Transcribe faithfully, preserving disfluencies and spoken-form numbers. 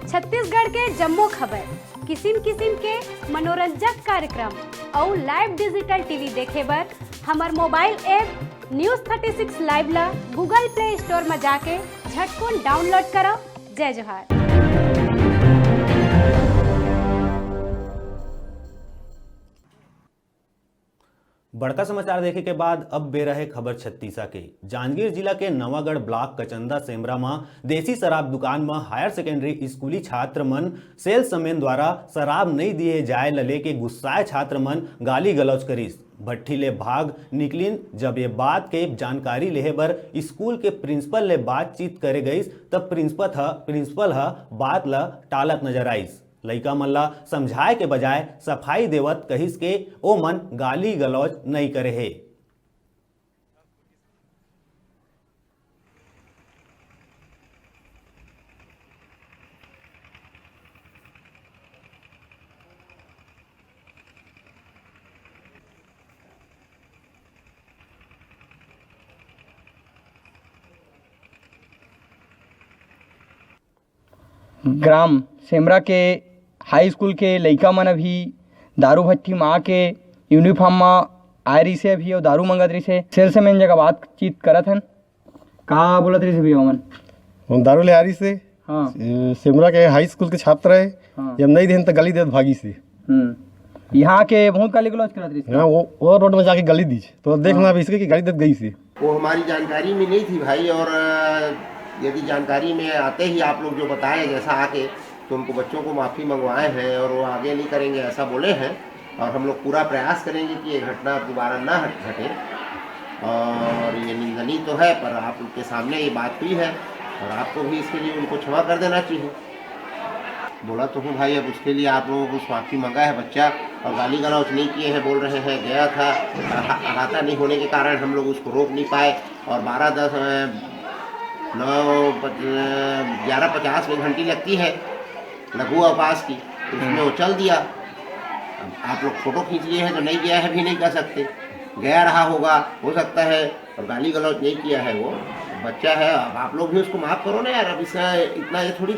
छत्तीसगढ़ के जम्मो खबर, किसिम किसिम के मनोरंजक कार्यक्रम अउ live digital T V देखे बर हमर mobile app News Thirty Six Live ला Google Play Store म जाके झटकुन download करव। जय जोहार। बड़का समाचार देखे के बाद अब बेरा हे खबर छत्तीसा के। जांजगीर जिला के नवागढ़ block कचंदा सेमरा म देसी शराब दुकान म higher secondary स्कूली छात्र मन सेल्समैन द्वारा शराब नइ दिए जाए ल लेके गुस्साए छात्र मन गाली गलौज करिस। भट्ठी ले भाग निकलिन। जब ये बात के जानकारी लेहे बर स्कूल के प्रिंसिपल ले बातचीत करे गइस, तब प्रिंसिपल ह प्रिंसिपल ह बात ल टालत नजर आइस। लइका मन ला समझाए के बजाय सफाई देवत कहिस के ओमन गाली गलौज नइ करे हे। ग्राम सेमरा के हाई स्कूल के लइका मन अभी दारू भट्ठी म आके यूनिफॉर्म म आए रहिसे अभी, अउ दारू मंगत रहिसे। सेल्समैन जगह बातचीत करत हन। का बोलत रहिसे भैया ओमन? हम दारू ले आ रहिसे। हाँ। ए, सेमरा के हाई स्कूल के छात्र हे। हाँ। जब नइ देन त गाली देत भागिसे। हम्म। यहाँ के बहुत गाली गलौज करत रहिसे। हाँ, वो, वो रोड में जाके गाली दीस। तो देखना हाँ। अभी इसके कि गाली देत गइसे। वो हमारी जानकारी में नहीं थी भाई, और, अ, यदि जानकारी में आते ही आप लोग जो बताए जैसा आके, तो उनको बच्चों को माफ़ी मंगवाए हैं और वो आगे नहीं करेंगे ऐसा बोले हैं। और हम लोग पूरा प्रयास करेंगे कि ये घटना दोबारा ना हट-, घटे। और ये निंदनीय तो है, पर आप लोग के सामने ये बात हुई है और आपको भी इसके लिए उनको क्षमा कर देना चाहिए। बोला तो हूँ भाई, अब उसके लिए आप लोगों को माफ़ी मंगा है बच्चा, और गाली गलौज नहीं किए हैं, बोल रहे हैं गया था, अहा-, अहाता नहीं होने के कारण हम लोग उसको रोक नहीं पाए, और बारह दस, अ, नौ पच-, अ, ग्यारह पचास में घंटी लगती है लघु अवकाश की, उसमें वो चल दिया। अब आप लोग फोटो खींच लिए हैं तो नहीं गया है भी नहीं कह सकते, गया रहा होगा, हो सकता है, और गाली गलौज नहीं किया है वो बच्चा है। अब आप लोग भी उसको माफ़ करो ना यार, अब इसका इतना ये थोड़ी